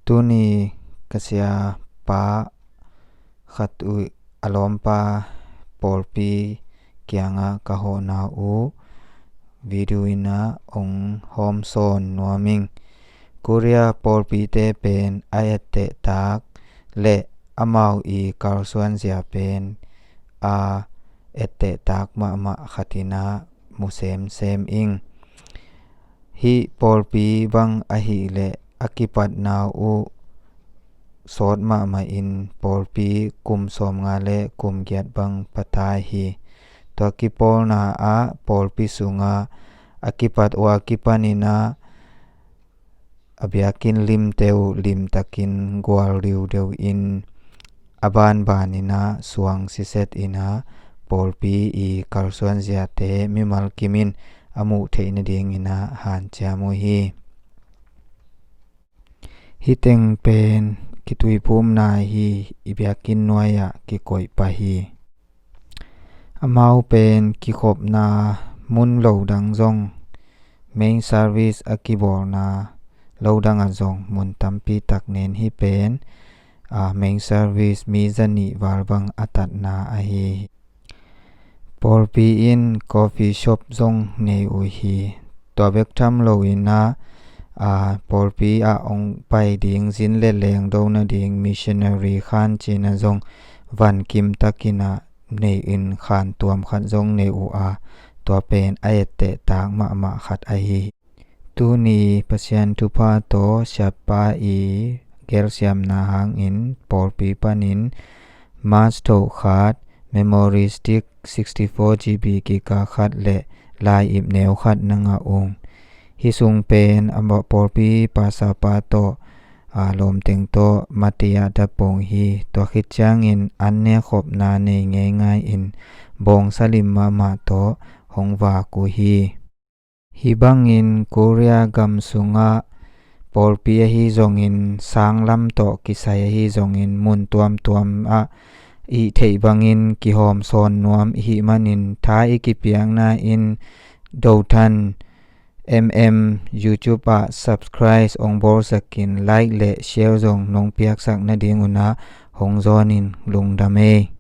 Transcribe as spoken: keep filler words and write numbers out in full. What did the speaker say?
Tuni ka siapa khat uh a lawmpa pawlpi kiangah ka hawhna uh video in ah hong hawmsawn nuam ing. Korea pawlpite pen a ettehtak le amau i kalsuanzia pen a ettehtak mahmah khat in ah mu semsem ing. Hih pawlpi bang ahih leh a kipatna uh sawt mahmah in pawlpi kum sawmnga le kum giat bang pha ta hi. Tua kipawlna ah pawlpi sungah a kipat uh a kipan in ah a biakinn limte uh limtakin gual riudeu in a banban in ah suang siset in ah pawlpi i kalsuanziate mimal kim in a muh theih nading in ah hanciam uh hi. Hih teng pen kituiphumna hi. I biakinn nuai-ah kikoih pah hi. Amau pen kikhopna mun lo dang zong, main service a kibawlna lo dangah zong mun tampi tak nen, hih pen a main service mi zanih val bang a tatna ahi hi. Pawlpi in coffee shop zong nei uh hi. Tua bek tham lo in ah a pawlpi ah hong pai ding zin le lengdo nading missionary khan cina zong van kim takin ah nei in khan tuam khat zong nei uh a, tua pen a ettehtak mahmah khat ahi hi. Tuni Pasian thupha tawh siapa i gelsiamna hangin pawlpi panin mask thoh khat, memory stick sixty-four GB kika khat le lai ip neu khat na ngah ung. Hih sung pen a pawlpi pasapa tawh a lawmteng tawh mati ah dapong hi. Tua khit ciangin an nekkhopna nei ngeingai in bawngsa lim mahmah tawh hong vak uh hi. Hih bangin Korea gam sungah pawlpi ahi zongin, sanglam tawh kisai ahi zongin, mun tuamtuam ah i theih bangin kihawmsawn nuam i hih manin tha i kipiakna in Dothan M M YouTube ah subscribe hong bawlsakin, like le share zong nong piaksak nading un ah hong zawnin lungdam ei.